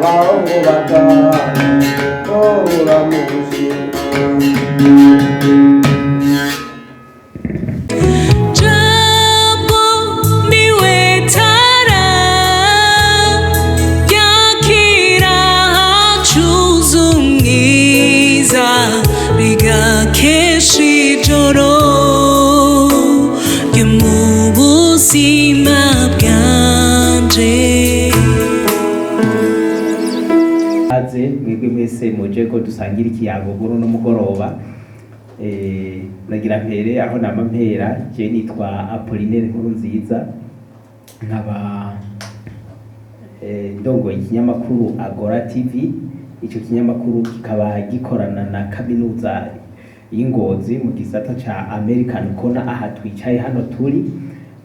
Aho bagatora mu Jambo niwe tara yakira hacuze umwiza rigakesha ijoro ryo mu buzima bwanje. Aze mwebwe mwese muje ko dusangira ikiyago muri uno mugoroba. Nagira mpere aho nama mpera. Je nitwa Apollinaire Nkuru Nziza, nkaba ndongoye ikinyamakuru Agora TV. Ico kinyamakuru kikaba gikorana na kaminuza y'Ingozi mu gisata ca American Corner, aha twicaye hano turi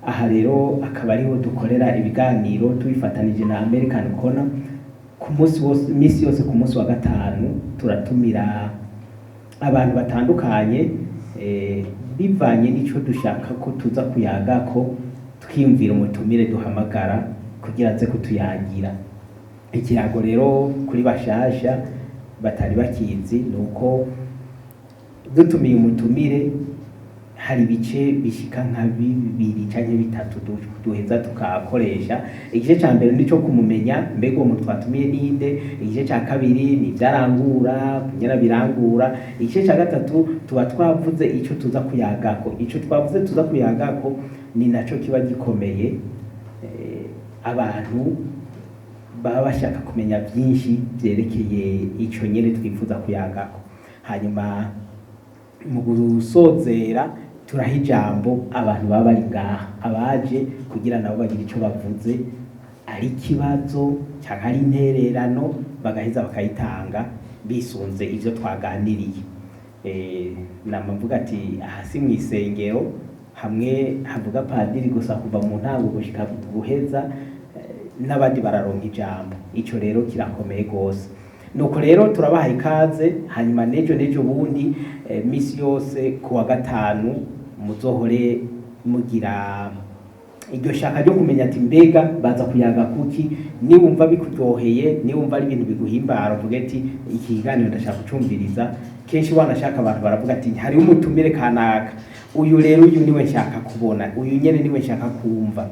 aha. Rero akaba ariho dukorera ibiganiro tubifatanije na American Corner. Ku munsi wose, misi yose ku munsi wa gatanu, turatumira abantu batandukanye, bivanye n'ico dushaka ko tuza kuyagako, twiyumvira umutumire duhamagara kugira aze kutuyagira ikiyago. Rero kuri bashasha batari bakizi, ni uko dutumiye umutumire hari ibice bishika nka bibiri canke bitatu duheza tukakoresha. Igice ca mbere nico kumumenya, mbega uwo muntu twatumiye ninde? Igice ca kabiri ni ivyarangura, kunyara birangura. Igice ca gatatu tuba twavuze ico tuza kuyagako. Ico twavuze tuza kuyagako ni naco kiba gikomeye. Abantu baba bashaka kumenya byinshi vyerekeye ico nyene twifuza kuyagako. Hanyuma mu gusozera turaha ijambo abantu baba bari ngaha, abaje, kugira nabo bagire ico bavuze, ari ikibazo canke ari intererano, bagaheza bakayitanga bisunze ivyo twaganiriye. Nama mvuga ati aha si mw'isengero hamwe havuga padiri gusa kuva mu ntango gushika guheza, n'abandi bararonka ijambo. Ico rero kirakomeye gose. Nuko rero turabaha ikaze. Hanyuma nejo nejo bundi, misi yose ku wa gatanu, muzohore mugira iryo shaka ryo kumenya ati mbega baza kuyaga kuki? Niwumva bikuryoheye, niwumva ari ibintu biguhimbara, uvuge ati iki kiganiro ndashaka kucumviriza. Kenshi wanashaka abantu baravuga ati hariho umutumire kanaka, uyu rero uyu niwe nshaka kubona, uyu nyene niwe nshaka kumva.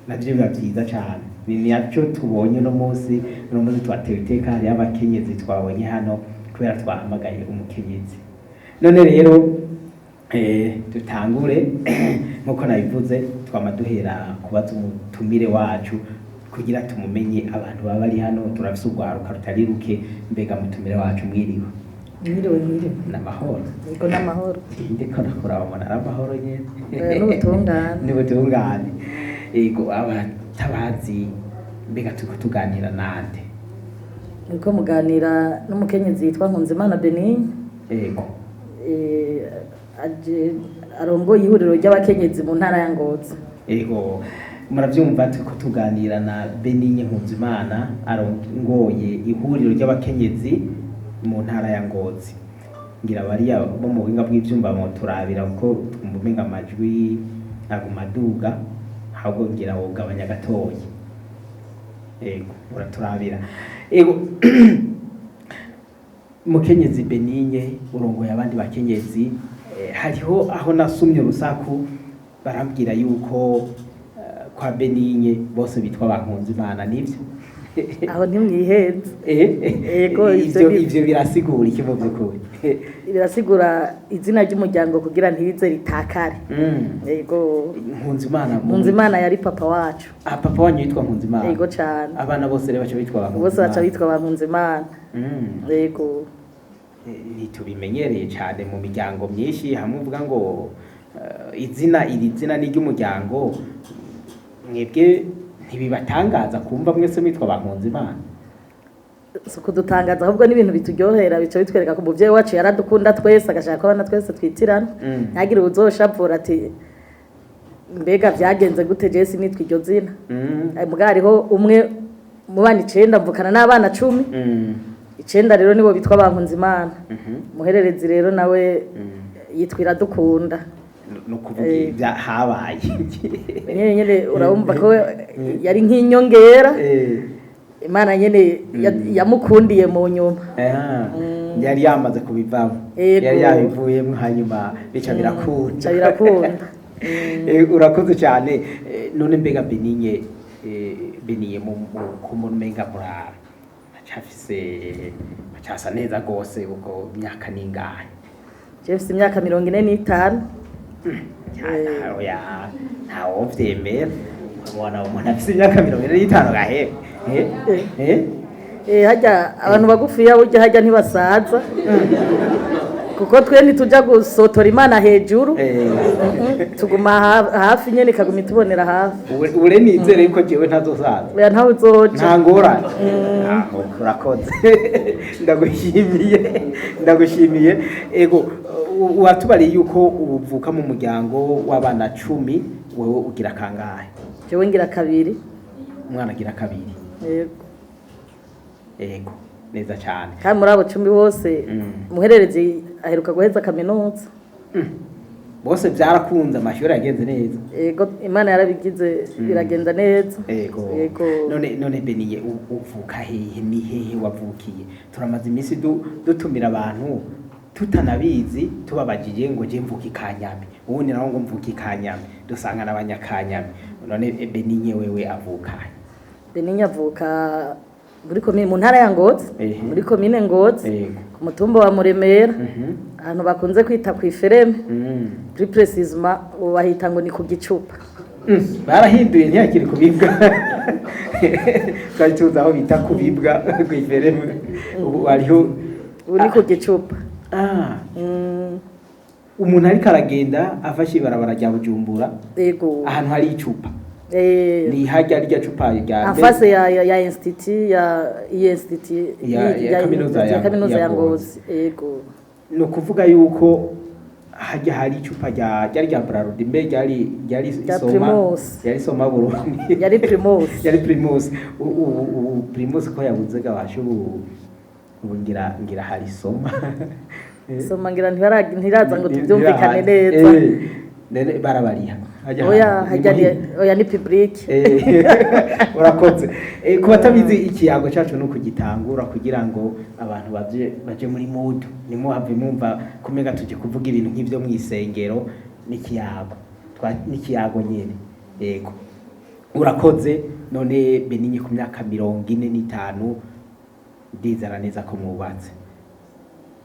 Navyo biba vyiza cane. Ni nacyo tubonye uno munsi. Uno munsi twatewe iteka, hariho abakenyezi twabonye hano kubera twahamagaye umukenyezi. None rero dutangure. Nkuko nabivuze, twama duhera kubaza umutumire wacu kugira tumumenye. Abantu baba bari hano, turafise urwaruka rutari ruke. Mbega mutumire wacu, mwiriwe? Mwiriwe, mwiriwe. N'amahoro? Yego, n'amahoro. Ndiko nakora mbona ari amahoro nyene. N'ubutungane. N'ubutungane, yego. Abatabazi, mbega turiko tuganira nande? Niko muganira n'umukenyezi yitwa Nkunzimana Benigne. Aje arongoye ihuriro ry'abakenyezi mu ntara ya Ngozi. Yego, muravyumva, turiko tuganira na Benigne Nkunzimana, arongoye ihuriro ry'abakenyezi mu ntara ya Ngozi. Ngira bariya bo mu buhinga bw'ivyumba turabira kuko twumva umenga amajwi aguma aduga, ahubwo ngira wogabanya gatoyi. Yego, uraturabira. Yego, mukenyezi Benigne, urongoye abandi bakenyezi. Hariho aho nasumye urusaku, barambwira yuko kwa Benigne bose bitwa ba Nkunzimana, nivyo? Aho ntimwihenze. Yego, ivyo ivyo nivyo. Ivyo birasigura iki mu by'ukuri? Birasigura izina ry'umuryango kugira ntirize ritakare. Yego. Nkunzimana. Nkunzimana yari papa wacu. Ah, papa wanyu yitwa Nkunzimana? Yego cane. Abana bose rero baca bitwa ba Bose baca Nkunzimana? bitwa ba Nkunzimana. Yego. Ntitubimenyereye cyane mu miryango myinshi, hamwe uvuga ngo izina iri zina ni iry'umuryango. Mwebwe ntibibatangaza kumva mwese mwitwa ba Nkunzimana? Si ukudutangaza, ahubwo n'ibintu bituryohera. Bica bitwereka ko umuvyeyi wacu yaradukunda twese, agashaka ko abana twese twitirana. Ntagire uwuzoshavura ati mbega vyagenze gute je sinitwa iryo zina? Muga hariho umwe mu bana 9, mvukana n'abana 10. 9 rero nibo bitwa ba Nkunzimana. Muhererezi rero nawe yitwa Iradukunda. No kuvuga ibya habaye. Nyene nyene urabumva ko yari nk'inyongera. Imana nyene yamukundiye mu nyuma. Yari yamaze kubivamo. Yego. Yari yabivuyemo, hanyuma bica birakunda. Bica birakunda. Urakoze cyane. None mbega Benigne, Beniye ku muntu umenga murara acafise acasa neza rwose, ubwo imyaka ningahe? Jewe mfise imyaka 45. Oya, ntawovyemera, ubona umuntu afise imyaka 45 gahe? Eh? Harya abantu bagufiya burya harya ntibasaza, kuko twe ntituja gusotora Imana hejuru. Tuguma hafi nyene, ikaguma itubonera hafi. Ure nizere yuko jewe ntazosaza. Oya, ntawe uzoja. Nta ngorane. Aho, urakoze, ndagushimiye, ndagushimiye. Ego, watubariye yuko uvuka mu muryango w'abana 10, wewe ugira kangahe? Jewe ngira kabiri. Umwana agira kabiri? Yego. Ego, neza cyane. Kandi muri abo 10 bose, umuhererezi aheruka guheza kaminuza. Bose byarakunze, amashuri yagenze neza? Yego, Imana yarabigize biragenda neza. Ego. Yego. None Beniye, uvuka hehe? Ni hehe wavukiye? Turamaze iminsi dutumira abantu tutanabizi, tubabajije ngo je mvuka ikanyame, ubundi naho ngo mvuka ikanyame, dusanga n'abanyakanyame. None Beniye wewe avuka he? Benigne avuka muri komine, mu ntara ya Ngozi, muri komine Ngozi, ku mutumba wa Muremera, ahantu bakunze kwita ku ifereme. Plus précisément ubu bahita ngo ni ku Gicupa. Barahinduye, ntiyakiri kubibwa. Twari tuzi aho bita kubibwa ku ifereme, ubu hariho Ubu ni ku Gicupa. Umuntu ariko aragenda afashe ibarabara rya Bujumbura, ahantu hari icupa, ni harya rya cupa rya En face ya institut ya iyi institut Ya kaminuza ya kaminuza ya ya Ngozi. Ngozi, yego. Ni ukuvuga yuko hajya hari icupa rya ryari rya Brarudi, mbe ryari Rya Soma? Primus. Yari Soma Burundi. Yari Primus. Yari Primus. Ubu Primus ko yabuze gabasha, ubu ngira hari Soma. Soma ngira ntiraza ngo tubyumvikane neza. Nene barabariha Hajya Oya, hantu, hajya ni muhira. oya, ni public. Urakoze. Ku batabizi, ikiyago cyacu ni ukugitangura kugira ngo abantu baje muri mood, nimuhave mwumva kumenga tuje kuvuga ibintu nk'ibyo mu isengero. N'ikiyago n'ikiyago nyene. Yego, urakoze. None Benigne, ku myaka 45, ndizera neza ko mwubatse.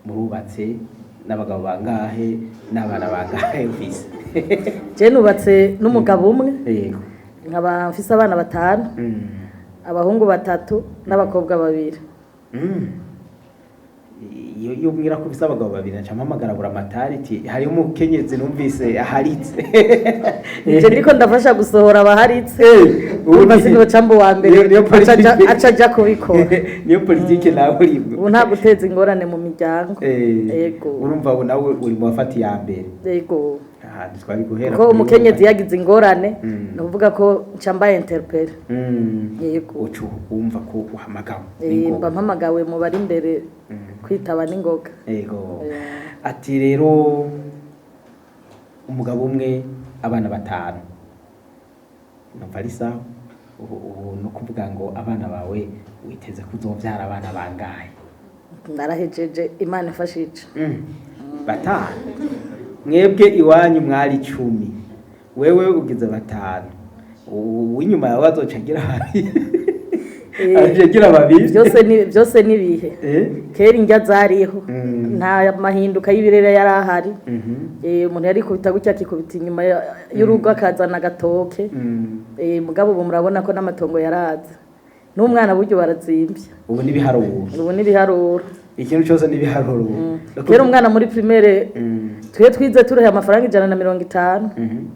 Murubatse n'abagabo bangahe, n'abana bangahe ufise? Je nubatse n'umugabo umwe, nkaba mfise abana batanu, abahungu batatu n'abakobwa babiri. Iyo ubwira ko ufise abagabo babiri, nca mpamagara buramatari iti hariho umukenyezi numvise aharitse. Nje ndiko ndafasha gusohora abaharitse. Ubu Urumva sinoca mba uwa mbere, Niyo politike. aca aja kubikora. Niyo politike nawe urimwo. Ubu nta guteza ingorane mu miryango. Yego. Urumva ubu nawe uri mu bafata iya mbere. Yego. Aha twari guhera Kuko kuri umukenyezi wowe. yagize ingorane, ni ukuvuga ko nca mbaye interpellée. Yego. Uca wumva ko uhamagawe Mba n'ingoga. mpamagawe mu bari imbere kwitaba n'ingoga. Yego. Ati rero umugabo umwe, abana batanu, numva ari sawa. Ubu no kuvuga ngo abana bawe witeze kuzovyara abana bangahe? Narahejeje, Imana ifashije. Batanu? Mwebwe iwanyu mwari 10, wewe ugize batanu, uw'inyuma yawe azoca agira babiri. Azoca agira babiri. Byose ni ibihe. Kera indya zariho, nta mahinduka y'ibirere yari ahari. Umuntu yari kubita gutya, akikubita inyuma y'urugo, akazana agatoke. Mugabo ubu murabona ko n'amatongo yaraza, n'umwana buryo barazimbye. Ubu n'ibiharuro. Ubu n'ibiharuro. Ikintu cyose n'ibiharuro. Kera umwana muri primaire, twe twize turehe amafaranga 150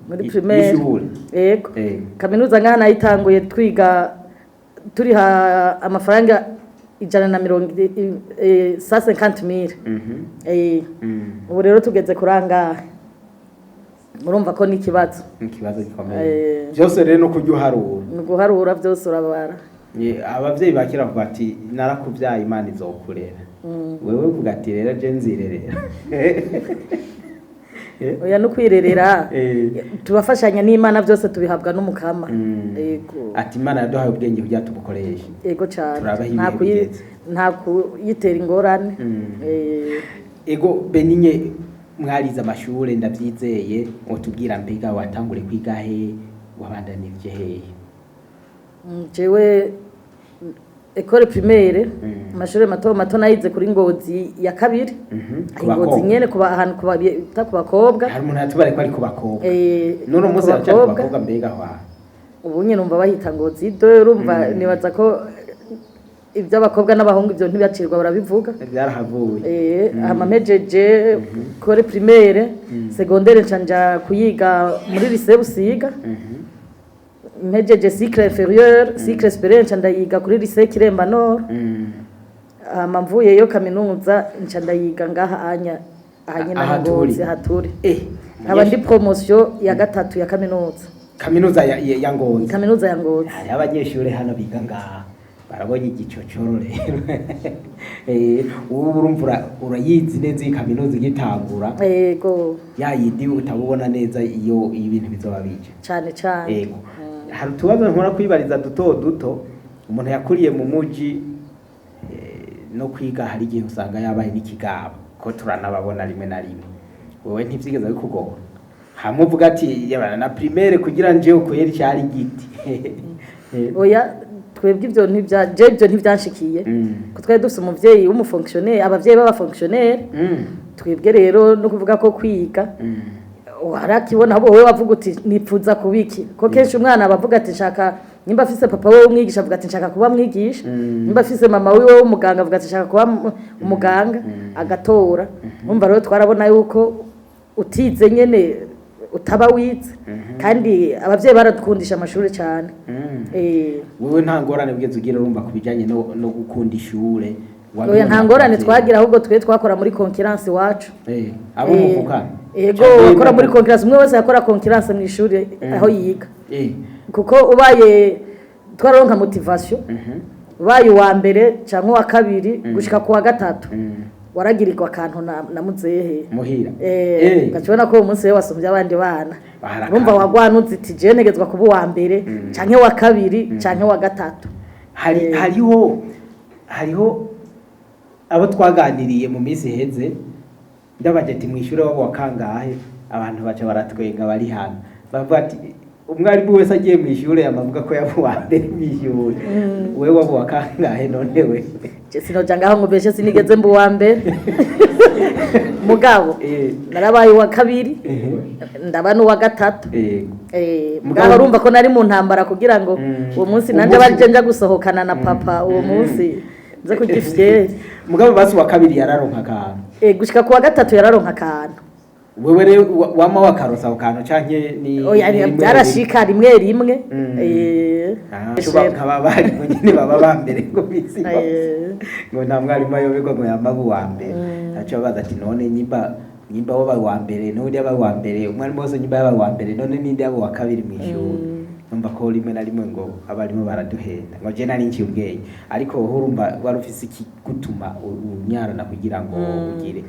muri primaire. Y'ishure. Yego. Kaminuza ngaha nayitanguye twiga turiha amafaranga ijana na mirongo 150 000. Ubu rero tugeze kuri angahe? Murumva ko n'ikibazo. Ikibazo gikomeye. Byose rero no kurya uharura. Ni uguharura byose, urabara. Abavyeyi ba kera bavuga ati narakubyaye, Imana izokurera. Wewe uvuga ati rero je nzirerera. Oya, no kwirerera. Tubafashanya n'Imana, byose tubihabwa n'Umukama. Yego. Ati Imana yaduhaye ubwenge kugira tubukoreshe. Yego cyane. Turabaho Nta ibihe bigeze. Nta kuyitera ingorane. Ego, Beninye, mwarize amashure ndabyizeye, utubwira mbega watangure kwiga he, wabandanirije hehe? Jewe école primaire, amashuri mato mato nayize kuri Ngozi ya kabiri. Ku Ngozi bakobwa. nyene, kuba ahantu kuba bita ku bakobwa. Hari umuntu yatubare ko ari ku bakobwa. None umunsi ku aracyari ku bakobwa. bakobwa mbega aho hantu? Ubu nyine numva bahita Ngozi deux. Urumva nibaza ko iby'abakobwa n'abahungu ibyo ntibacirwa barabivuga. Byarahavuye. Hama mpejeje école primaire, secondaire nca nja kuyiga muri lycée Busiga. Mpejeje cycle inférieur, cycle supérieur nca ndayiga kuri lycée Kiremba Nord. Hama mvuyeyo kaminuza nca ndayiga ngaha anya aha nyine. Aha Ngozi turi. haturi nkaba ndi promotion ya gatatu ya kaminuza. Kaminuza ya Ngozi? Kaminuza ya Ngozi. Hariho abanyeshuri hano biga ngaha barabonye igicocoro rero. Ubu urumva urayizi neza iyi kaminuza igitangura. Yego. Ya yindi utabubona neza iyo ibintu bizoba bije. Cane cane. Yego, hari utubazo nkora kwibariza duto duto. Umuntu yakuriye mu muji, no kwiga hari igihe usanga yabaye n'ikigaba, ko turanababona rimwe na rimwe. Wewe ntivyigeze bikugora hamwe uvuga ati yabana na primaire kugira nje ukweri cyari giti? Oya, twebwe ibyo ntibya je ibyo ntibyanshikiye, ko twari dufise umuvyeyi w'umufonctionnaire, abavyeyi b'abafonctionnaire. Twebwe rero no kuvuga ko kwiga warakibona, ahubwo wowe wavuga uti nipfuza kubiki, ko kenshi umwana aba avuga ati nshaka, nimba afise papa we w'umwigisha avuga ati nshaka kuba mwigisha, nimba afise mama wiwe w'umuganga avuga ati nshaka kuba umuganga, agatora. Umva rero twarabona yuko utize nyene utaba wize, kandi abavyeyi baradukundisha amashuri cyane. Wewe nta ngorane wigeze ugira urumva ku bijanye no gukunda ishure? Oya, nta ngorane twagira, ahubwo twe twakora muri concurrence iwacu. Abo muvukana? Yego, wakora muri concurrence, umwe wese yakora concurrence mu ishuri aho yiga, kuko ubaye twararonka motivation, ubaye uwa mbere cyangwa uwa kabiri gushika ku wa gatatu, waragirirwa akantu na muzehe. Muhira? Ugacibona ko uwo munsi we wasumbye abandi bana. Baharakana. Urumva wagwanutse uti jewe ntegetswa kuba uwa mbere canke uwa kabiri canke uwa gatatu. Hari hariho abo twaganiriye mu minsi iheze, ndabaje ati mwishure wabo wa kangahe, abantu baca baratwenga bari hano, bavuga ati umwarimu wese agiye mu ishure yamavuga ko yaba uwa mbere mu ishure. Wewe waba uwa kangahe none we? Je sinoja ngaho ngo beshe, sinigeze mba uwa mbere, mugabo narabaye uwa kabiri, ndaba n'uwa gatatu. Mugabo urumva ko nari mu ntambara kugira ngo uwo munsi nanje barije nja gusohokana na papa uwo munsi nze kurya ifyeri. Mugabo basi uwa kabiri yararonka akantu? Gushika ku wa gatatu yararonka akantu. Wewe rero wama wakaronsa ako kantu canke ni Oya, ni rimwe? Byarashika rimwe rimwe. Ah, nkaba barimu nyene baba ba mbere ngo bisi ngo nta mwarimu ayoberwa ngo yama aba uwa mbere. Aca babaza ati none nyimba wabaye uwa mbere, n'undi yabaye uwa mbere, umwarimu wose nyimba yabaye uwa mbere, none ninde yaba uwa kabiri mw'ishuri? Numva ko rimwe na rimwe ngo abarimu baraduhenda ngo je nari nciye ubwenge, ariko wowe urumva wari ufise ikigutuma unyarana kugira ngo ugire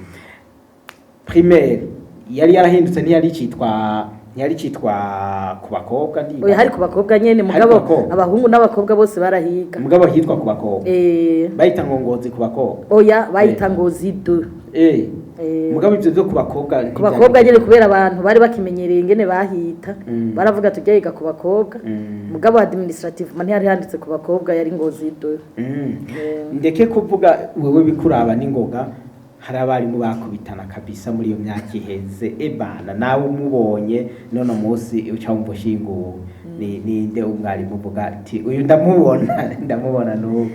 primaire yari yarahindutse, ntiyari icitwa ku bakobwa ndibaza. Oya, hari ku bakobwa nyene. Hari ku Mugabo bakobwa. abahungu n'abakobwa bose barahiga. Mugabo hitwa ku bakobwa? Bayita ngo Ngozi ku bakobwa? Oya, bayita Ngozi deux. Mugabo ivyo vyo ku bakobwa Ku bakobwa nyene, kubera abantu bari bakimenyereye ingene bahita, baravuga tujya yiga ku bakobwa. Mugabo administrative ntiyari handitse ku bakobwa, yari Ngozi deux. Ndeke kuvuga wewe bikuraba n'ingoga, hari abarimu bakubitana kabisa muri iyo myaka iheze. Ebana nawe umubonye none munsi uca wumva ushinguwe. Ni ninde umwarimu uvuga ati uyu ndamubona, ndamubona n'ubu?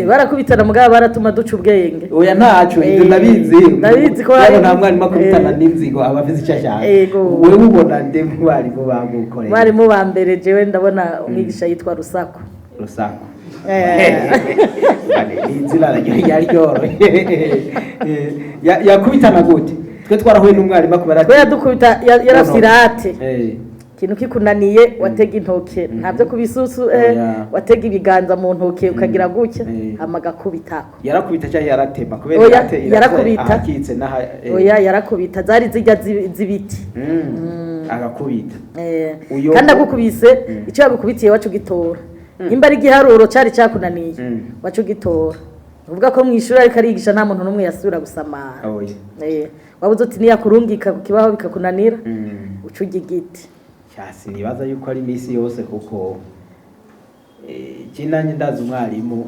Barakubitana, mugabo baratuma duca ubwenge. Oya, ntaco ibyo ndabizi. Ndabizi ko Yabo nta mwarimu akubitana n'inzigo aba afise icyo ashaka. Wewe ubona nde mu barimu bagukoreye? Mwarimu wa mbere jewe ndabona umwigisha yitwa Rusaku. Rusaku. Inzira naryo ryari ryoroshye. Yakubitana gute? Twe twarahuye n'umwarimu akubara Twe yadukubita yarafise irate. Ikintu kikunaniye watega intoke, ntabyo kubisusu, Oya. watega ibiganza mu ntoke ukagira gutya, hama agakubitako. Yarakubita cyangwa yaratema? Kubera Oya, yarakubita. ahakitse n'aha Oya, yarakubita, zari zijya z'ibiti. Agakubita. Uyo- Kandi agukubise, icyo yagukubitiye wacu ugitora, nimba ari igiharuro cyari cyakunaniye, wacu ugitora. Uvuga ko mu ishuri ariko arigisha, nta muntu n'umwe yasubira gusamara. Oya. Wabuze uti niyakurungika ku kibaho bikakunanira, uca urya igiti. Cyasi nibaza yuko ari iminsi yose, kuko je nanjye ndazi umwarimu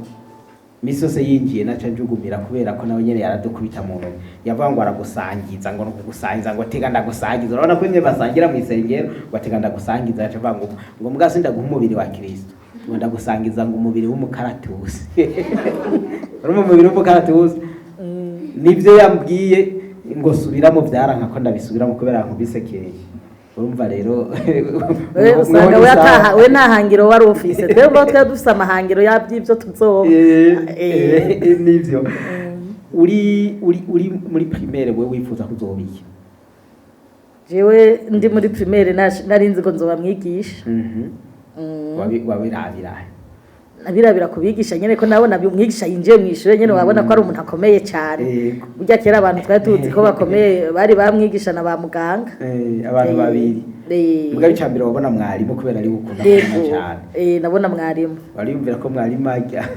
iminsi yose yinjiye naca njugumira, kubera ko nawe nyene yaradukubita mu ntoki. Yavuga ngo aragusangiza, ngo nukugusangiza, ngo tega ndagusangiza. Urabona ko nyene basangira mu isengero, ngo tega ndagusangiza. Yaca avuga ngo mbwa sindaguha umubiri wa Kristo, ngo ndagusangiza ngo umubiri w'umukaratusi. Urumva, umubiri w'umukaratusi nibyo yambwiye ngo subiramo, byaranka ko ndabisubiramo kubera nkubisekeye. Urumva rero We usanga we ataha, we nta hangiro wari ufise. Twebwe twari dufise amahangiro y'ibyo tuzoba. Nivyo. Uri muri primaire, wewe wifuza kuzoba iki? Jewe ndi muri primaire nari nzi ngo nzoba mwigisha. Wabirabira? Nabirabira kubigisha nyene, ko nabona umwigisha yinjiye mu ishure nyene wabona ko ari umuntu akomeye cyane. Burya kera abantu twari tuzi ko bakomeye bari bamwigisha na ba muganga. Abantu babiri. Mugabo icya mbere wabona mwarimu, kubera ari gukunda kubona cyane. Nabona mwarimu. Wariyumvira ko mwarimu arya.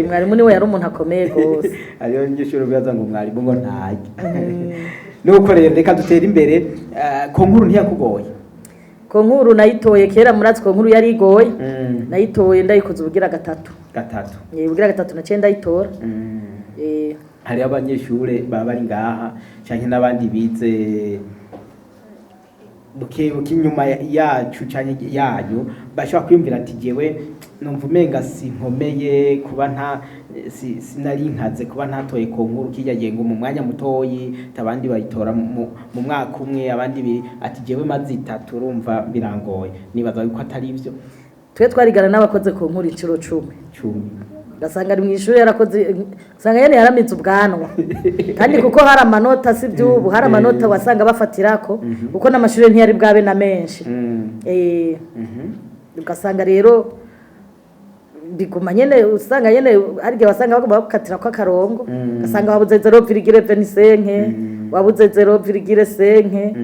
Mwarimu niwe yari umuntu akomeye gose. Hariho abanyeshuri bibaza ngo mwarimu ngo ntarya. Nuko rero reka dutere imbere. Konkuru ntiyakugoye? Konkuru nayitoye kera, muratsi konkuru yari igoye. Nayitoye ndayikoze ubugira gatatu. Gatatu. Ubugira gatatu naciye ndayitora. Hariho abanyeshure baba bari ngaha canke n'abandi bize buke buke inyuma yacu canke yanyu, bashobora kwiyumvira ati jewe numva umenga sinkomeye kuba nta sinari nkaze kuba ntatoye konkuru kirya gihe, ngo mu mwanya mutoyi abandi bayitora mu mwaka umwe, abandi ibiri, ati jewe maze itatu urumva birangoye. Nibaza yuko atari ivyo. Twe twarigana n'abakoze konkuru incuro 10. 10. Ugasanga ari mu ishuri yarakoze, usanga nyene yaramize ubwanwa, kandi kuko hari amanota, si iby'ubu, hari amanota wasanga bafatirako, kuko n'amashuri ntiyari bwabe na menshi. Ugasanga rero biguma nyene, usanga nyene hari igihe wasanga bagomba bakatira ko akarongo, ugasanga wabuze 0,25, wabuze 0,5.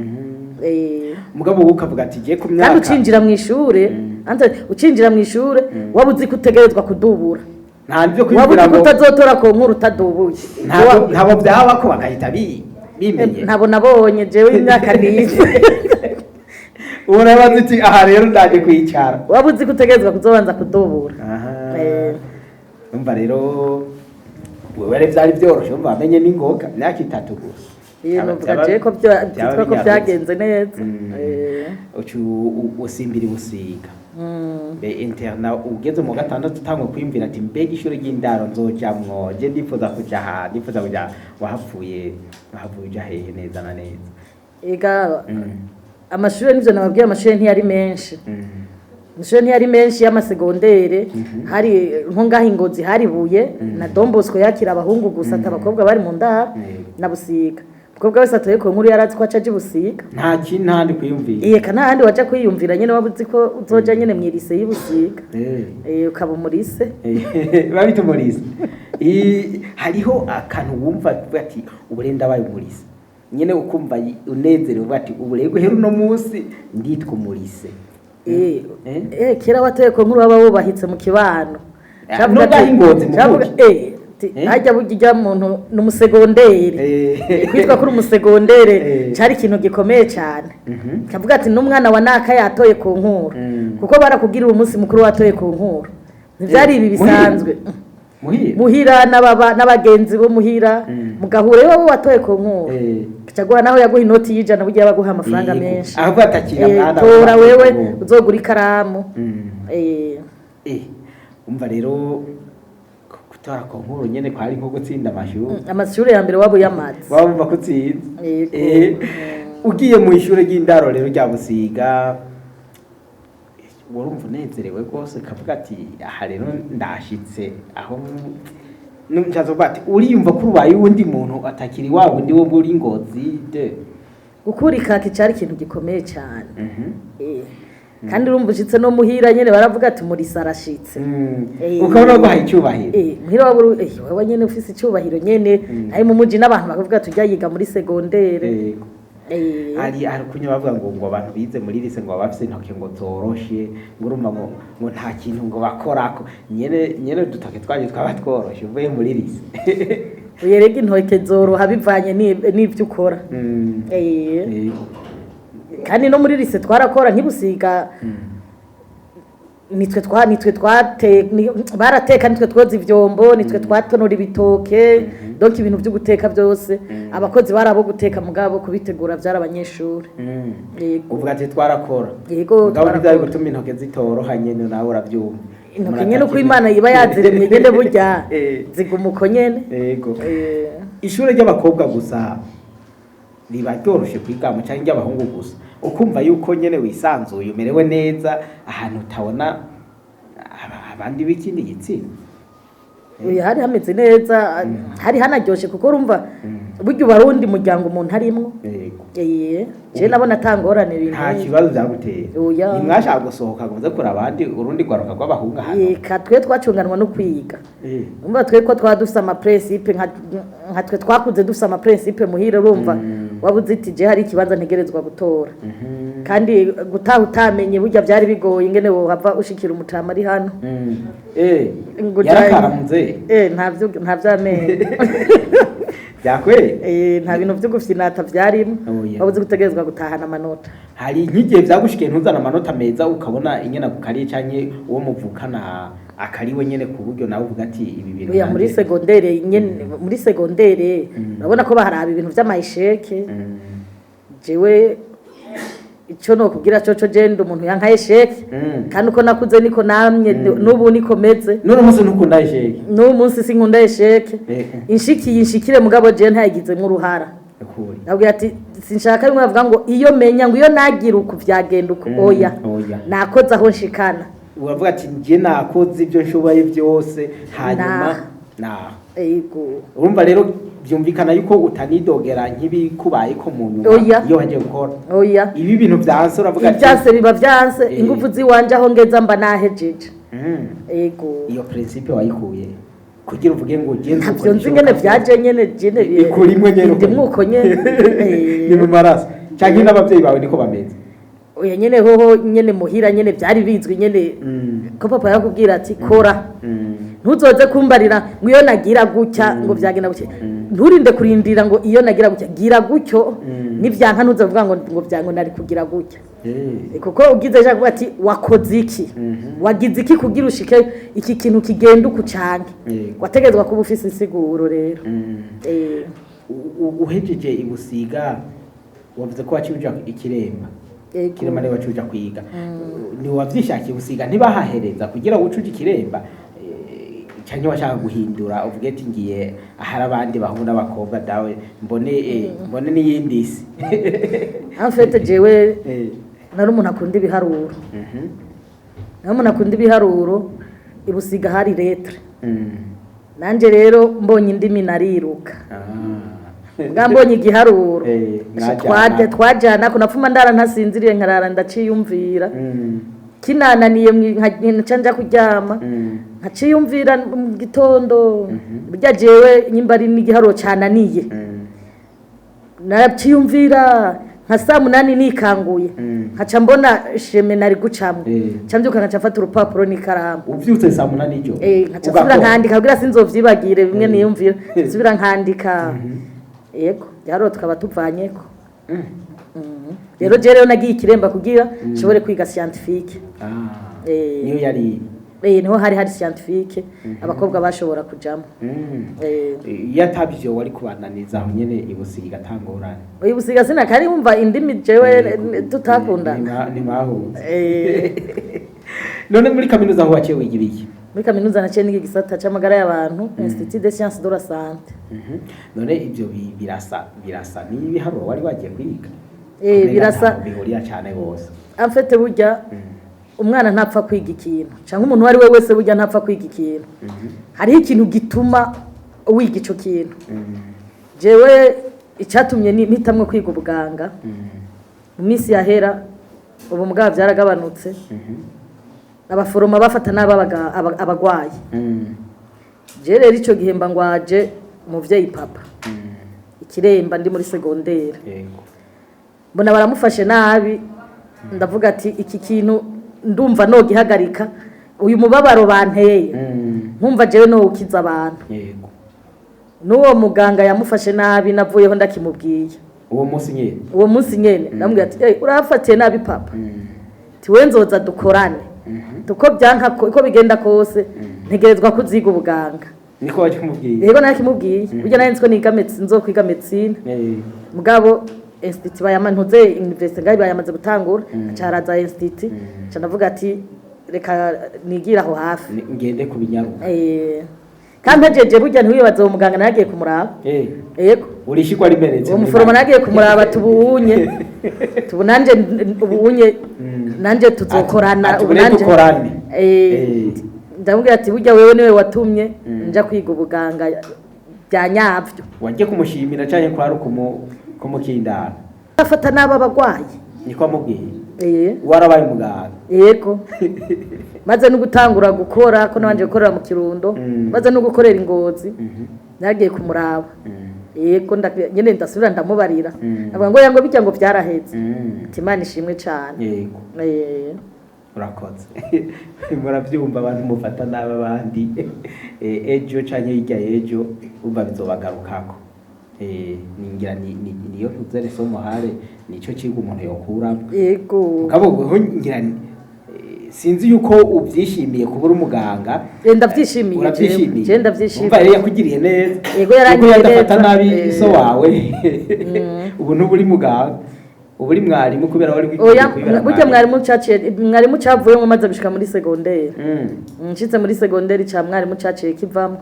Mugabo wowe ukavuga ati giye ku Kandi myaka ucinjira mu ishure, Ante, ucinjira mu ishure waba uzi ko utegerezwa kudubura, nta byo waba kwibwira uzi ko ngo utazotora ku nkuru utadubuye. Ntabo byaba ko bagahita bimenye. Ntabo nabonye jewe imyaka nize. Urabaza uti aha rero ndaje kwicara. Waba uzi ko utegerezwa kuzobanza kudubura. Aha. Umva rero, wewe rero byari byoroshye, umva wamenye n'ingoga imyaka 3 gusa. Iyo nuvuga jewe ko Byaba byitwa ko binyarutse. byagenze neza. Uca usimbira ibusiga. Mbe interna ugeze mu gatandatu utangwa kwiyumvira ati mbega ishuri ry'indaro nzojamwo, je ndifuza kuja aha, ndifuza kuja, wahavuye uja hehe neza na neza? Ega, amashure nivyo nababwiye, amashure ntiyari menshi. Amashure ntiyari menshi y'amasegondere. Hari nko ngaho i Ngozi hari Buye na Don Bosco yakira abahungu gusa, ati abakobwa bari mu ndaro, na Busiga. Umukobwa wese atoye ku nkuru yarazi ko aca aja i Busiga. Nta kintu ntandi kwiyumvira. Iyeka nta handi waja kwiyumvira nyene, waba uzi ko uzoja nyene mw'irise y'i Busiga. Ukaba umurise. Babita umurisa. Hariho akantu wumva uvuga ati ubu rero ndabaye umurisa nyene, ukumva unezerewe, uvuga ati ubu rero guhera uno munsi nditwa umurise. Kera watoye ku nkuru waba wubahitse mu kibano. Cavuga Nubwo aho i Ngozi mu cavuga Buki. Harya burya ujya muntu ni umusegondere. Kwitwa kuri umusegondere cari ikintu gikomeye cyane. Kavuga ati n'umwana wa naka yatoye ku nkuru, kuko barakubwira uwo munsi mukuru watoye ku nkuru, ntivyari ibi Muhira. bisanzwe. Muhira. Muhira n'abagenzi bo muhira, mugahura wowe watoye ku nkuru, caguha naho yaguha inoti y'ijana, burya yabaguha amafaranga menshi. Ahubwo atakira mwana Tora wa- wewe uzogura ikaramu. Umva rero gutora ku nkuru nyene kwari nko gutsinda amashuri. Amashuri ya mbere waba uyamaze. Waba wumva ko utsinze. Yego. Ugiye mu ishure ry'indaro rero rya Busiga, warumva unezerewe rwose, kavuga ati aha rero ndashitse aho nshatse kuvuga ati uriyumva ko ubaye uwundi muntu atakiri wa wundi wo muri Ngozi de. Gukura ikaki cari ikintu gikomeye cane. Kandi urumva ushitse no muhira nyene baravuga ati murisa arashitse. Ukabona guhaye icyubahiro. Muhira waba wewe nyene ufise icubahiro nyene, ari mu muji n'abantu bakavuga ati ujya yiga muri segondere. Hari kunywa bavuga ngo abantu bize muri lycée ngo baba bafise intoke ngo zoroshe, ngo urumva ngo nta kintu ngo bakorako, nyene nyene udutoke twanyu twaba tworoshe uvuye muri lycée. Uyerega intoke zoroha bivanye n'ivyo ukora. Kandi no muri lycée twarakora nkibusiga, nitwe twate barateka, nitwe twoza ivyombo, nitwe twatonora ibitoke, donc ibintu vyo guteka byose abakozi bari abo guteka, mugabo kubitegura vyari abanyeshuri. Yego. Uvuga ati twarakora. Yego, mugabo twarakora. ntivyari gutuma intoke zitoroha nyene, nawe uravyumva. Intoke nyene uko Imana iba yaziremye nyene burya ziguma uko nyene. Ishure ry'abakobwa gusa riba ryoroshe kwigamo canke ry'abahungu gusa, ukumva yuko nyene wisanzuye, umerewe neza ahantu utabona abandi b'ikindi gitsina? Oya, hari hameze neza, hari hanaryoshe, kuko urumva burya uba ari uwundi muryango umuntu arimwo. Je nabona atangorane ibintu. Nta kibazo byaguteye? Oya. Ntimwashaka gusohoka ngo muze kuraba abandi, urundi rwaruka rw'abahungu ahantu? Eka, twe twacunganwa no kwiga. Umva, twe ko twaba dufise ama principes, nka twe twakuze dufise ama principes muhira, urumva waba uzi iti je hari ikibanza ntegerezwa gutora, kandi gutaha utamenye burya byari bigoye ingene wohava ushikira umutama ari hano. Ngo Yarakaramutse. Nta vy'amenyo. Byakwere. Nta bintu vyo gufyinata vyarimo. Oya. Waba uzi gutegerezwa gutahana amanota. Hari nk'igihe vyagushikiye ntuzane amanota meza, ukabona ingene agukariye canke uwo muvukana akariwe nyene, ku buryo nawe uvuga ati ibi bintu Oya, muri segondere nyene, muri segondere urabona ko baharaba ibintu vy'ama échecs. Jewe ico nokubwira coco, je ndi umuntu yanka échec. Kandi uko nakuze niko namye, n'ubu niko meze. None umunsi ntukunda échec? N'ubu munsi sinkunda échec. Inshikiye inshikire, mugabo je ntayigizemwo uruhara. Ukuri. Nabwira ati sinshaka bimwe bavuga ngo iyo menya, ngo iyo nagira uku vyagenda uku. Oya. Oya. Nakoze aho nshikana. Uravuga ati njye nakoze ibyo nshoboye byose, hanyuma naho. Yego. Urumva rero byumvikana yuko utanidogera nk'ibikubayeko mu nyuma Oya. iyo wagiye gukora Oya. ibi bintu vyanse, uravuga ati Ibyanse biba vyanse. Ingufu ziwanje aho ngeza mba nahejeje. Yego. Iyo principe wayikuye kugira uvuge ngo ugenze? Ntavyo nzi ingene vyaje nyene jene. Ikurimwe nyene uko. Ndimwo uko nyene. Ni mu maraso canke n'abavyeyi bawe niko bameze? Oya, nyene hoho nyene muhira nyene vyari bizwi nyene ko papa yakubwira ati kora, ntuzoze kumbarira ngo iyo nagira gutya ngo vyagenda gutya. Nturinde kurindira ngo iyo nagira gutya, gira gutyo. Nivyanka ntuzovuga ngo vyango nari kugira gutya. Kuko ugize ejo avuga ati wakoze iki, wagize iki kugira ushike iki kintu kigenda uku canke wategerezwa kuba ufise insiguro rero. Uhejeje ibusiga, wavuze ko waciye uja ikiremba. Yego. Kiremba niwe waciye uja kwiga? Ni wavyishakiye ubusiga ntibahahereza kugira ngo uce uja ikiremba, canke washaka guhindura uvuge ati ngiye ahari abandi bahungu n'abakobwa dawe, mbone mbone n'iyindi si? En fait jewe nari umuntu akunda ibiharuro. Nari umuntu akunda ibiharuro. Ibusiga hari lettres. Nanje rero mbonye indimi nariruka. Bwa mbonye igiharuro, Mwajana. Twajana ko napfuma ndara ntasinziriye, nkarara ndaciyumvira. Kinananiye nca nja kuryama, nkaciyumvira mu gitondo. Burya jewe nyimba ari n'igiharuro cananiye, naraciyumvira nka saa 8 nikanguye, nkaca mbona sheme nari gucamwo. Nca mbyuka, nkaca mfata urupapuro n'ikaramu. Uvyutse saa 8 ijoro? Nkaca nsubira Ugakora? nkandika kugira sinzovyibagire bimwe niyumvira, nsubira nkandika. Yego, igiharuro tukaba tuvanyeko. Rero je rero nagiye ikiremba kugira nshobore kwiga scientifique. Niyo yari? Niho hari scientifique abakobwa bashobora kujamo. Iyo atabyo wari kubananiza aho nyene ibusiga atangorane? Uyu busiga sinakari wumva indimi jewe tutakundana. Ntibahuze. None muri kaminuza aho waciye wigira iki? Muri kaminuza naciye niga igisata c'amagara y'abantu, Institut des sciences de la santé. None ibyo birasa n'ibiharuro wari wagiye kwiga? Eh, Umenga birasa. ntaho bihurira cyane gose. En fait burya umwana ntapfa kwiga ikintu, canke umuntu uwo ari we wese burya ntapfa kwiga ikintu. Hariho ikintu gituma wiga ico kintu. Jewe Icyatumye mpitamwo kwiga ubuganga, mu minsi yahera, ubu mugabo byaragabanutse, abaforoma bafata nabi abagwayi. Je rero ico gihe mba ngwaje umuvyeyi papa ikiremba, ndi muri segondere. Mbona baramufashe nabi, ndavuga ati iki kintu ndumva nogihagarika, uyu mubabaro banteye, nkumva jewe nowukiza abantu. N'uwo muganga yamufashe nabi, navuyeho ndakimubwiye. Uwo munsi nyene? Uwo munsi nyene ndamubwira ati: "Hey, urafatiye nabi papa, tiwe nzoza dukorane, tuko byanka uko bigenda kose ntegerezwa kuziga ubuganga." Niko waje kumubwiye? Yego, narakimubwiye. Burya nari nzi ko niga médecine, nzokwiga médecine. Mugabo institut bayamantuze, université ngaho bayamaze gutangura, aca haraza institut, nca ndavuga ati reka nigira aho hafi. Ngende ku binyaruka. Kandi mpejeje, burya ntiwibaze, uwo muganga naragiye kumuraba. Yego. Urishikwa rimeretse. Uwo muforoma naragiye kumuraba, tubuunye tubu nanje ubuunye nanje tuzokorana. Ati Ubu ure nanje dukorane. Ndamubwira ati burya wewe niwe watumye nja kwiga ubuganga bya nyabyo. Wagiye kumushimira canke kwari kumukindana? Afata n'aba abagwayi. Niko amubwiye? Eh. Warabaye umuganga? Yego, maze no gutangura gukora, ko nabanje gukorera mu Kirundo, maze no gukorera i Ngozi, nagiye kumuraba. Yego, nyene ndasubira ndamubarira. Avuga ngo yango bijya ngo byaraheze. Ati Imana ishimwe cane. Urakoze. Murabyumva, abantu mufata nabi abandi, ejo canke hirya y'ejo umva bizobagarukako. Ningira niyo ntuzere somo hare, nico cigwa umuntu yokuramo. Mugabo ngira sinzi yuko ubyishimiye kuba uri umuganga. Ndavyishimiye. Urabyishimiye? Je ndavyishimiye. Umva rero yakugiriye neza. Yego, yarangiriye Kuko yadafata neza. nabi so wawe, ubu ntuba uri muganga, ubu uri mwarimu, kubera wari wigiye Oya, kubera. Burya mwarimu caciye, mwarimu cavuyemo maze gushika muri segondere. Nshitse muri segondere ca mwarimu caciye kivamwo.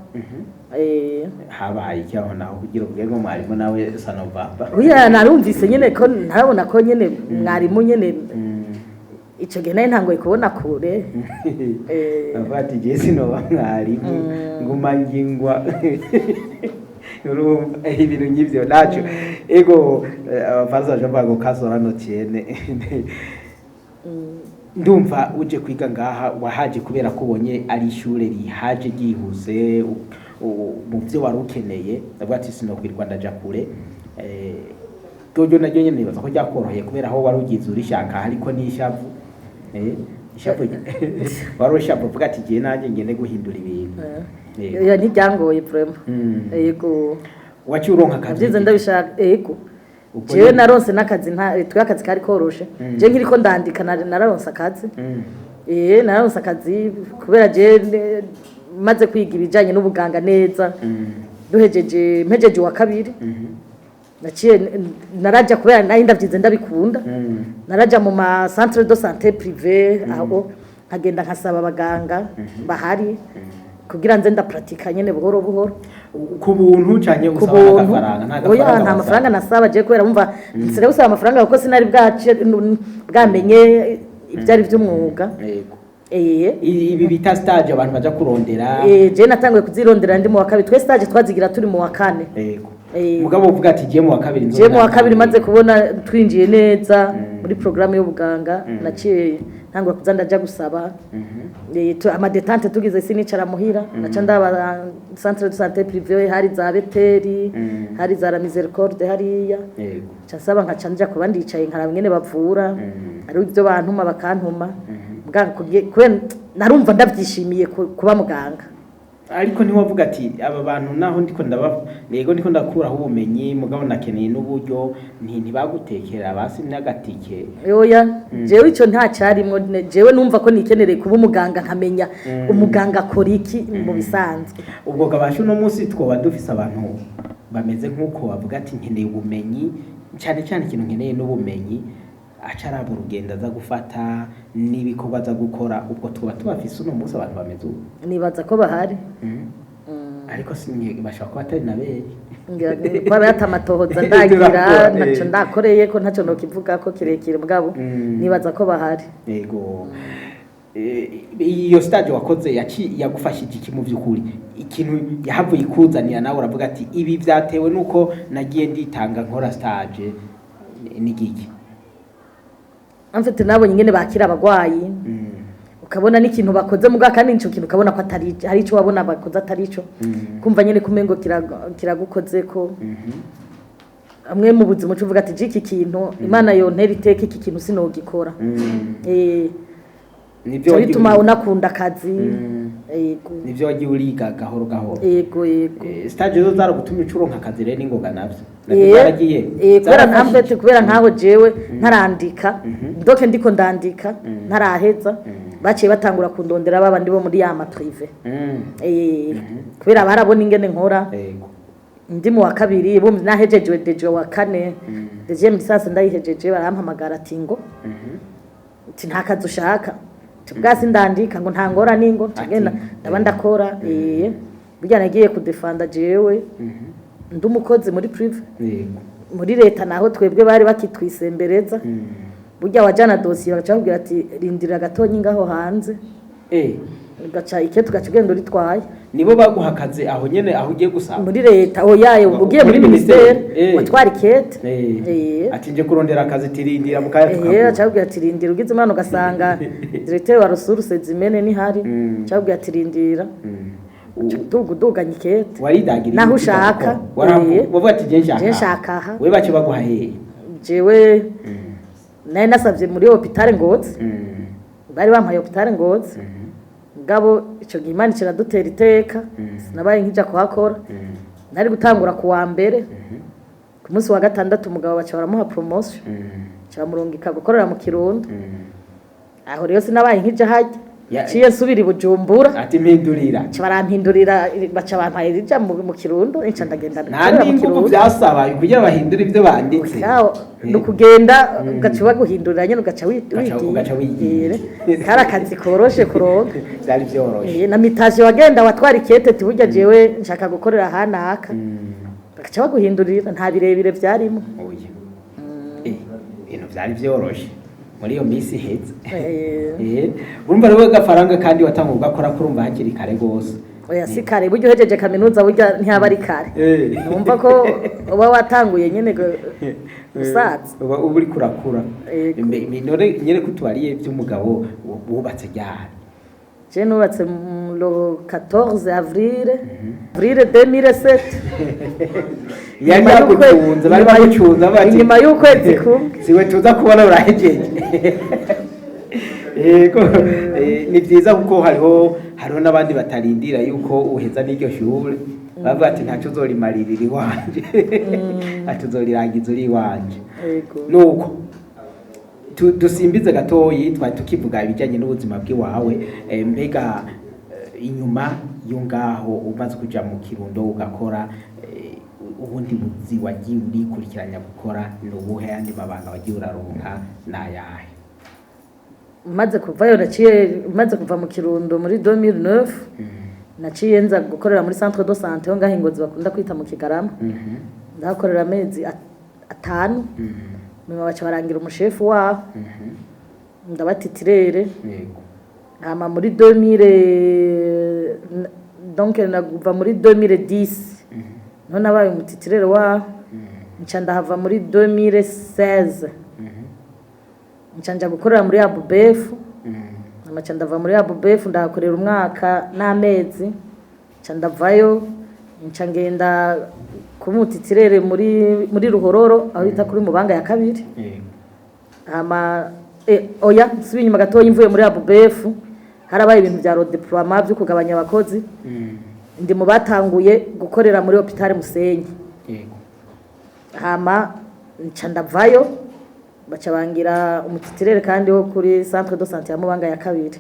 Habaye iki aho naho kugira uvuge ngo mwarimu nawe sanovapa? Oya, narumvise nyene ko ntarabona ko nyene mwarimu nyene ico gihe nari ntanguye kubona kure. Avuga ati je sinoba mwarimu, nguma ngingwa. Urumva ibintu nk'ivyo naco ego, abafaransa baca bavuga ngo kasora no tiene. Ndumva uje kwiga ngaha, wahaje kubera ko ubonye ari ishure rihaje ryihuse mu byo wari ukeneye. Avuga ati sinokwirwa ndaja kure. Ryo naryo nyene nibaza ko ryakoroheye kubera aho wari ugize urishaka, hariko n'ishavu. Ishavu wari ushavu, uvuga ati giye nanjye ngende guhindura ibintu. Oya, ntiryangoye vraiment. Yego. Waciye uronka akazi? Navyize ndabishaka, yego. Ubwo Jewe naronse n'akazi, nta twe akazi kari koroshe. Je nkiriko ndandika nararonse akazi. Nararonse akazi kubera je maze kwiga ibijanye n'ubuganga neza. Duhejeje, mpejeje wa kabiri, naciye naraja, kubera nari ndavyize ndabikunda, naraja mu ma centre de santé privé, aho nkagenda nkasaba abaganga bahari kugira nze ndapratika nyene buhoro buhoro. Ku buntu canke Ku usaba buntu. n'agafaranga? Nta Oya, gafaranga nta wasaba? mafaranga nasaba je, kubera wumva nsigaye gusaba amafaranga kuko sinari bwace bwamenye ivyari vy'umwuga. Ibi bita stage abantu baja kurondera. Je natanguye kuzirondera ndi mu wa kabiri. Twe stage twazigira turi mu wa kane. Mugabo uvuga ati giye mu wa kabiri. Je mu wa kabiri maze kubona twinjiye neza muri programme y'ubuganga, naciye ntangura kuza ndaja gusaba. Ama détente tugize, sinicara muhira, naca ndaba centre de santé privé, hari za Beteri, hari za La Miséricorde hariya. Nca nsaba, nkaca nja kuba ndicaye nkaraba ingene bavura, ari ibyo bantuma bakantuma. Muganga kubera narumva ndavyishimiye kuba muganga. Ariko ntiwavuga ati aba bantu naho ndiko ndaba, yego ndiko ndakuraho ubumenyi, mugabo nakeneye n'uburyo, ntibagutekera basi n'agatike? Oya, jewe ico nta carimwo. Jewe numva ko nikenereye kuba umuganga, nkamenya umuganga akora iki mu bisanzwe. Ubwo gabasha uno munsi twoba dufise abantu bameze nk'uko bavuga ati nkeneye ubumenyi cyane cyane, ikintu nkeneye n'ubumenyi, aca araba urugendo aza gufata n'ibikorwa aza gukora. Ubwo tuba tubafise uno munsi abantu bameze ubu? Nibaza ko bahari. Ariko bashobora kuba atari na benshi. Kuba yatamatohoza ndagira Turakora, ntaco ndakoreye ko ntaco nokivuga ko kirekire, mugabo nibaza ko bahari. Yego. Iyo stage wakoze yagufashije iki mu by'ukuri? Ikintu yahavuye ikuzanira, nawe uravuga ati ibi byatewe nuko nagiye nditanga nkora stage, ni giki? Amfite nabonye ingene bakira abagwayi, ukabona n'ikintu bakoze muga kandi nico kintu ukabona ko atari hari ico wabona bakoze atari ico, kumva nyene kumengo kiragukozeko amwe mu buzima, uca uvuga ati jiki kintu Imana yontera iteka, iki kintu sinogikora. Nivyo Ico wagiye bituma unakunda akazi. Yego. Nivyo wagiye uriga gahoro gahoro. Yego. Stage zo zaragutumye ucuronka akazi rero n'ingoga, navyo navyo zaragiye Kubera zarafashije. ntamvete, kubera nkaho jewe ntarandika doke, ndiko ndandika ntaraheza, baciye batangura kundondera babandi bo muri ya ma privé. Kubera barabona ingene nkora. Ndi mu wa kabiri, bumva nahejeje déjà wa kane, deuxième licence ndayihejeje, barampamagara ati ngo ati nta kazi ushaka? Ati bwasi ndandika, ngo nta ngorane, ngo ncagenda ndaba ndakora. Burya nagiye kudefanda jewe ndi umukozi muri privé. Muri leta naho twebwe bari bakitwisembereza. Burya wajana dosiye bagaca bakubwira ati rindira gatonyi ngaho hanze. Ugaca ike tugaca ugenda uritwaye. Nibo baguha akazi aho nyene aho ugiye gusaba? Muri leta oyaye, ugiye muri muri ministère, ministère watwara ikete. Ati nje kurondera akazi, tirindira mu kanya tukaguha. Baca bakubwira ati rindira, ugize imana ugasanga directeur wa ressources humaines nihari, baca bakubwira ati rindira. Duga uduganya ikete. Waridagira. Naho ushaka. Wavuga ati je nshaka. Je nshaka aha. We bace baguha hehe? Jewe nari nasavye muri hôpital Ngozi. Bari bampaye hôpital Ngozi, mugabo ico gihe Imana ikiradutera iteka, sinabaye nkija kuhakora. Nari gutangura ku wa mbere, ku munsi wa gatandatu umugabo baca baramuha promotion, baca bamurungika gukorera mu Kirundo. Aho rero sinabaye nkija harya. Ciye nsubira i Bujumbura. Ati mpindurira. Baca barampindurira, baca bampaye rija mu Kirundo, nca ndagenda Nta gukorera mu n'inguvu Kirundo. byasaba kugira bahindure ibyo banditse. Yaho, ni ukugenda ugaca baguhindurira nyene, ugaca wigira. Ugaca wigira. Kari akazi koroshe kuronka. Byari byoroshe. Na mutation wagenda watwara ikete ati burya jewe nshaka gukorera ahanaka, bagaca baguhindurira, nta birebire vyarimo. Oya. Ibintu byari byoroshe muri iyo minsi iheze. Urumva rero agafaranga kandi watanga ugakora kurumva hakiri kare rwose. Oya, si kare, burya uhejeje kaminuza burya ntihaba ari kare. Numva ko uba watanguye nyene gusaza. Uba uriko urakura. Yego. None nyene ko tubariye by'umugabo, wubatse ryari? Je nubatse le 14 avril 2007. Yari Nyuma yagucunze, bari bagucunze bati inyuma y'ukwezi kumwe. Siwe tuza kubona urahejeje. Yego, ni byiza kuko hariho n'abandi batarindira yuko uheza n'iryo shure, bavuga ati ntacyo uzorimarira iwanje, ati uzorirangiza uri iwanje. Yego. Nuko dusimbize gatoyi, twari tukivuga ibijyanye n'ubuzima bw'iwawe. Mbega inyuma yo ngaho umaze kuja mu Kirundo ugakora, ubundi buzi wagiye urikurikiranya gukora ni ubuhe? Yandi mabanga wagiye uraronka ni ayahe? Maze kuvayo, naciye maze kuva mu Kirundo muri 2009, naciye nza gukorera muri centre de santé ho ngaho i Ngozi bakunda kwita mu Kigarama. Ndahakorera amezi 5, nyuma baca barangira umushefu waho, ndaba titulaire. Hama muri 2000, donc nakuva muri 2010 niho nabaye umu titulaire waho, nca ndahava muri 2016, nca nja gukorera muri ABUBEF. Amaca ndava muri ABUBEF, ndahakorera umwaka n'amezi, nca ndavayo, nca ngenda kuba umu titulaire muri Ruhororo aho bita kuri Mubanga ya kabiri. Hama oya, nsubiye inyuma gatoya, mvuye muri ABUBEF harabaye ibintu vya redéploiement byo kugabanya abakozi. Ndi mu batanguye gukorera muri hôpital Musenyi. Hama nca ndavayo, baca bangira umu titulaire kandi wo kuri centre de santé ya Mubanga ya kabiri.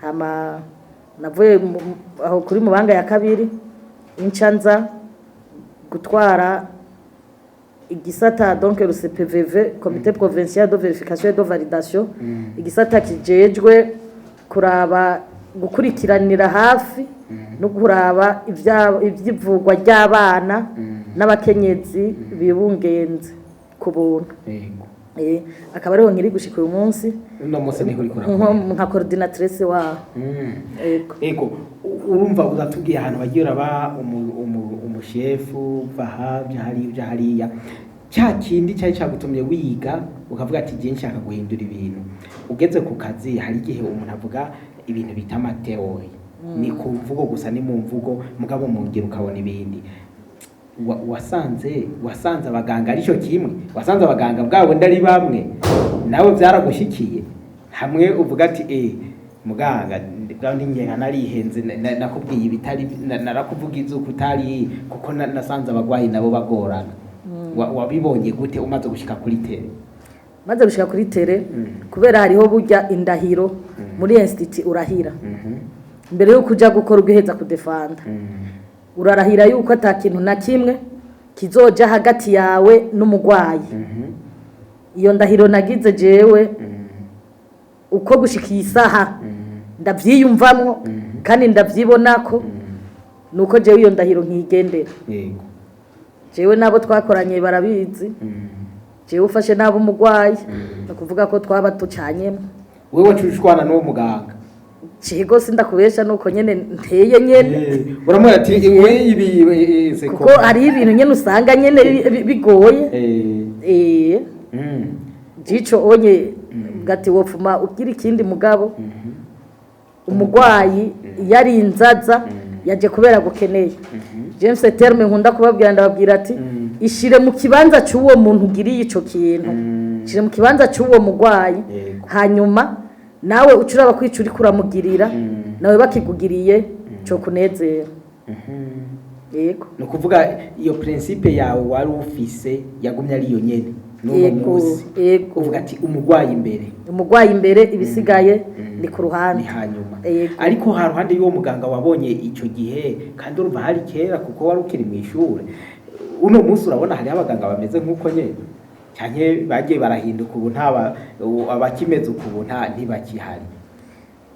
Hama navuye aho kuri Mubanga ya kabiri, nca nza gutwara igisata, donc le CPVV, comité provincial de vérification et de validation, igisata kijejwe kuraba, gukurikiranira hafi no kuraba ivy'ivugwa ry'abana n'abakenyezi bibungenze ku buntu. Akaba ariho nkiri gushika uyu munsi. Uno munsi niho uriko nko urakora? Nka coordinatrice waho. Yego. Ego, urumva uratubwiye ahantu wagiye uraba umushefu, uva aha uja hariya, uja hariya. Cya kindi cyari cyagutumye wiga ukavuga ati jye nshaka guhindura ibintu, ugeze ku kazi hari igihe umuntu avuga ibintu bita ama théories, ni ku mvugo gusa, ni mu mvugo, mugabo mu ngiro ukabona ibindi. Wasanze abaganga aricyo kimwe? Wasanze abaganga bwabo ndari bamwe nawe byaragushikiye hamwe uvuga ati muganga, bwa ndi ngenga narihenze, nakubwiye ibitari, narakuvuga izuko utari, kuko nasanze abagwayi nabo bagorana. Wabibonye gute umaze gushika kuri terrain? Maze gushika kuri terrain, kubera hariho burya indahiro muri institut, urahira mbere yuko uja gukora, ugiheza kudefanda, urarahira yuko ata kintu na kimwe kizoja hagati yawe n'umugwayi. Iyo ndahiro nagize jewe, uko gushika iyi saha ndavyiyumvamwo kandi ndavyibonako, nuko jewe iyo ndahiro nkigendera. Jewe nabo twakoranye barabizi. Jewe ufashe nabo umugwayi, ni ukuvuga ko twaba tucanyemo. Wewe wacushwana n'uwo muganga? Cigo, sindakubesha, nuko nyene nteye nyene. Uramubwira ati we ibi c'est Kuko hariho ibintu nyene usanga nyene bigoye. Jico onye gati wopfuma ugira ikindi, mugabo umugwayi iyo ari inzaza yaje kubera gukeneye. James terme nkunda kubabwira, ndababwira ati ishire mu kibanza cy'uwo muntu ugiriye ico kintu, ishire mu kibanza cy'uwo mugwayi. Hanyuma nawe uca uraba kwica uriko uramugirira, nawe bakikugiriye cyo kunezera. Yego. Ni ukuvuga iyo principe yawe wari ufise yagumye ari iyo nyene n'uno munsi? Yego. Uvuga ati umugwayi imbere. Umugwayi imbere, ibisigaye ni ku ruhande. Ni hanyuma. Yego. Ariko ha ruhande y'uwo muganga wabonye icyo gihe, kandi urumva hari kera kuko wari ukiri mu ishure, uno munsi urabona hariho abaganga bameze nk'uko nyene, canke bagiye barahinduka, ubu ntaba abakimeze uku, ubu nta ntibakihari?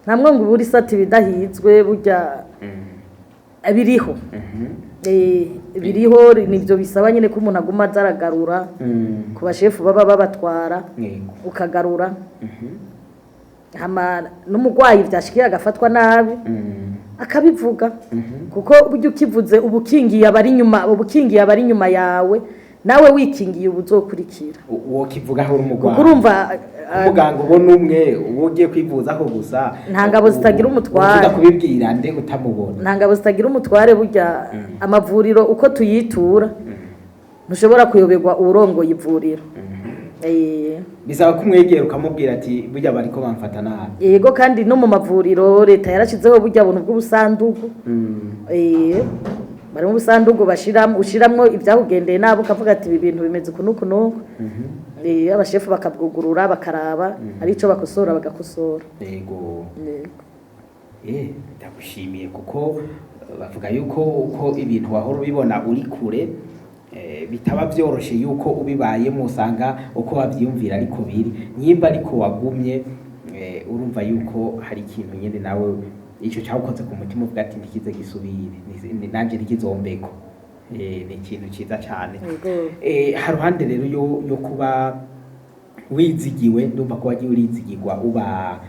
Ntamwe ngo ubura isati bidahizwe, burya biriho. Biriho, nivyo bisaba nyine ko umuntu aguma aza aragarura ku bashefu baba babatwara, ukagarura. Hama n'umugwayi vyashikiye agafatwa nabi, akabivuga, kuko burya ukivuze uba ukingiye abari inyuma, uba ukingiye abari inyuma yawe, nawe wikingiye uba uzokurikira. Uwo kivuga aho uri Kuko umugwayi, urumva umuganga ubona umwe, uwo ugiye kwivuzaho gusa. Nta ngabo zitagira umutware. Uvuga kubibwira nde utamubona? Nta ngabo zitagira umutware. Burya amavuriro uko tuyitura, ntushobora kuyoberwa uwurongoye ivuriro. Bisaba ko umwegera ukamubwira ati burya bariko bamfata nabi. Yego, kandi no mu mavuriro leta yarashizeho burya buntu bw'ubusandugu. Bari mu busandugu bashiramo, ushiramwo ibyakugendeye nabi, ukavuga ati ibi bintu bimeze uku n'uku n'uku. Abashefu bakabwugurura, bakaraba ari ico bakosora, bagakosora. Yego. Yego. Ndagushimiye kuko bavuga yuko uko ibintu wahora ubibona uri kure, bitaba byoroshe yuko ubibayemo usanga uko wavyiyumvira ariko biri. Nyimba ariko wagumye, urumva yuko hari ikintu nyene nawe ico cyagukoze ku mutima, uvuga ati ntikize gisubire, nanje ntikizombeko. Ni ikintu ciza cane. Yego. Haruhande rero yo kuba wizigiwe, ndumva ko wagiye urizigirwa, uba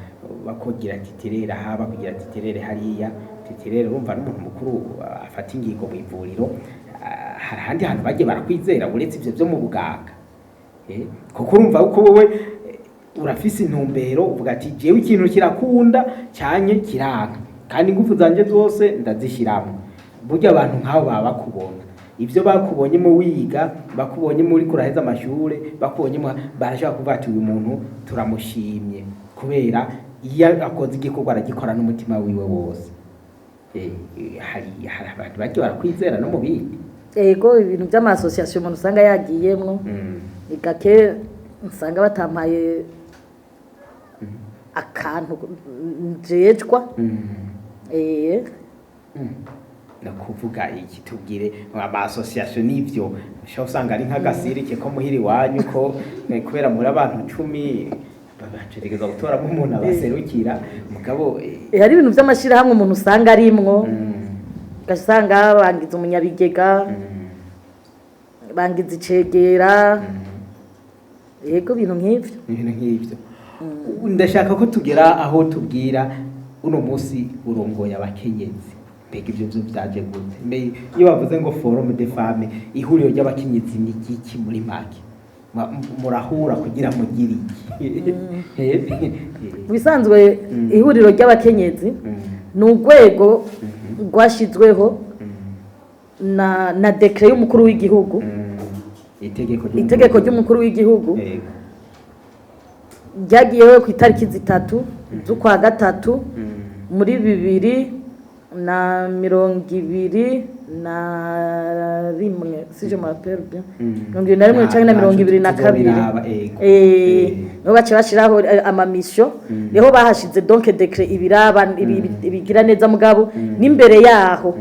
bakugira titulaire aha, bakugira titulaire hariya. Titulaire urumva n'umuntu mukuru afata ingingo mu ivuriro. Hari ahandi hantu bagiye barakwizera uretse ivyo vyo mu buganga? Kuko urumva ko wowe urafise intumbero, uvuga ati jewe ikintu kirakunda cyanye kiranga, kandi ingufu zanje zose ndazishyiramo. Burya abantu nk'abo baba bakubona, ibyo bakubonyemo wiga, bakubonyemo uriko uraheza amashure, bakubonyemo, barashobora kuvuga ati uyu muntu turamushimye kubera iyo akoze igikorwa aragikora n'umutima wiwe wose. Hari abantu bagiye barakwizera no mu bindi? Yego, ibintu by'ama association umuntu usanga yagiyemwo, ni gake usanga batampaye akantu njejwa. No kuvuga iki, tubwire ama association n'ivyo ushobora usanga ari nk'agasirike ko muhira iwanyu, ko kubera muri abantu 10 babagerageza gutoramo umuntu abaserukira, mugabo Hari ibintu by'amashyirahamwe umuntu usanga arimwo, ugasanga bangiza umunyabigega, bangiza icegera. Yego, ibintu nk'ivyo. Ibintu nk'ibyo. Ndashaka ko tugera aho tubwira uno munsi urongoye abakenyezi. Mbega ibyo byo byaje gute? Iyo bavuze ngo Forum des Femmes, ihuriro ry'abakenyezi, ni iki muri make? Murahura kugira mugire iki? Mu bisanzwe, ihuriro ry'abakenyezi ni urwego rwashyizweho na décret y'umukuru w'igihugu. Itegeko. Itegeko ry'umukuru w'igihugu ryagiyeho ku itariki 3 z'ukwa gatatu muri 2021, si je me rappelle bien, 21 canke na 22. Tuzobiraba, ego. Niho baciye bashiraho ama missions. Niho bahashize donc décret ibiraba ibigira neza, mugabo n'imbere yaho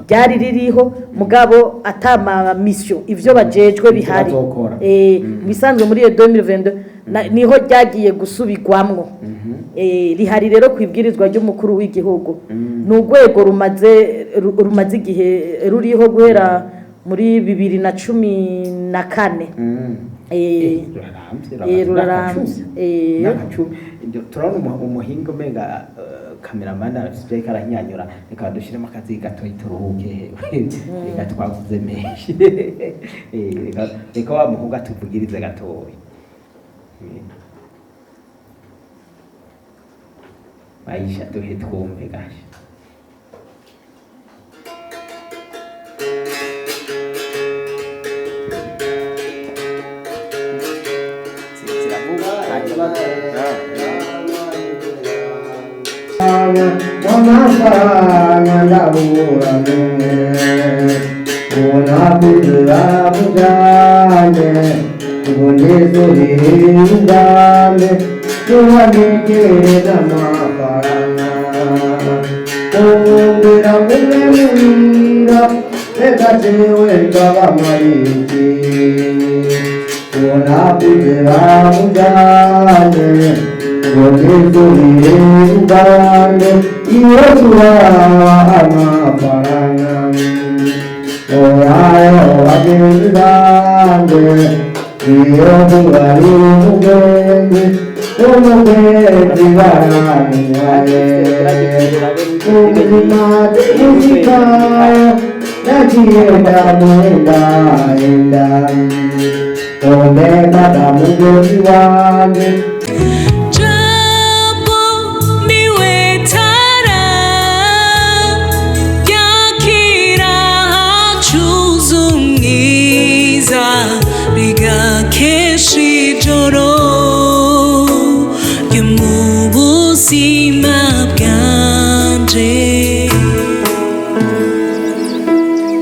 ryari ririho, mugabo atama mission, ivyo bajejwe bihari. Bazokora. Mu bisanzwe muri iyo 2022 niho ryagiye gusubirwamwo. Rihari rero ku ibwirizwa ry'umukuru w'igihugu. Ni urwego rumaze igihe ruriho guhera muri 2014. Ruraramvye. Ruraramvye. Imyaka 10. Turabona umuhinga umenga cameraman arafise ivyo ariko aranyanyura. Reka dushyiremo akazi gatoyi turuhuke, reka twavuze menshi. Reka wa muhungu atuvugirize gatoyi. Maisha duhe twumve gasha. Ziravuga hanyuma. Amafaranga ndaburane, ubona bujyane, ubunezere ubwame, tubonekere n'amafaranga. Umbwira ngo umwe muhira, reka jewe ndabamariki. Ubona bujyane, ubunezere ubwame, iyo turaba amafaranga. Orayo bagenzi banje, iyo tubari umugenzi, umugenzi baranywaye. Ubuzima buzikayo, nagiye ndamuhendahenda. Omega na mugenzi wanjye.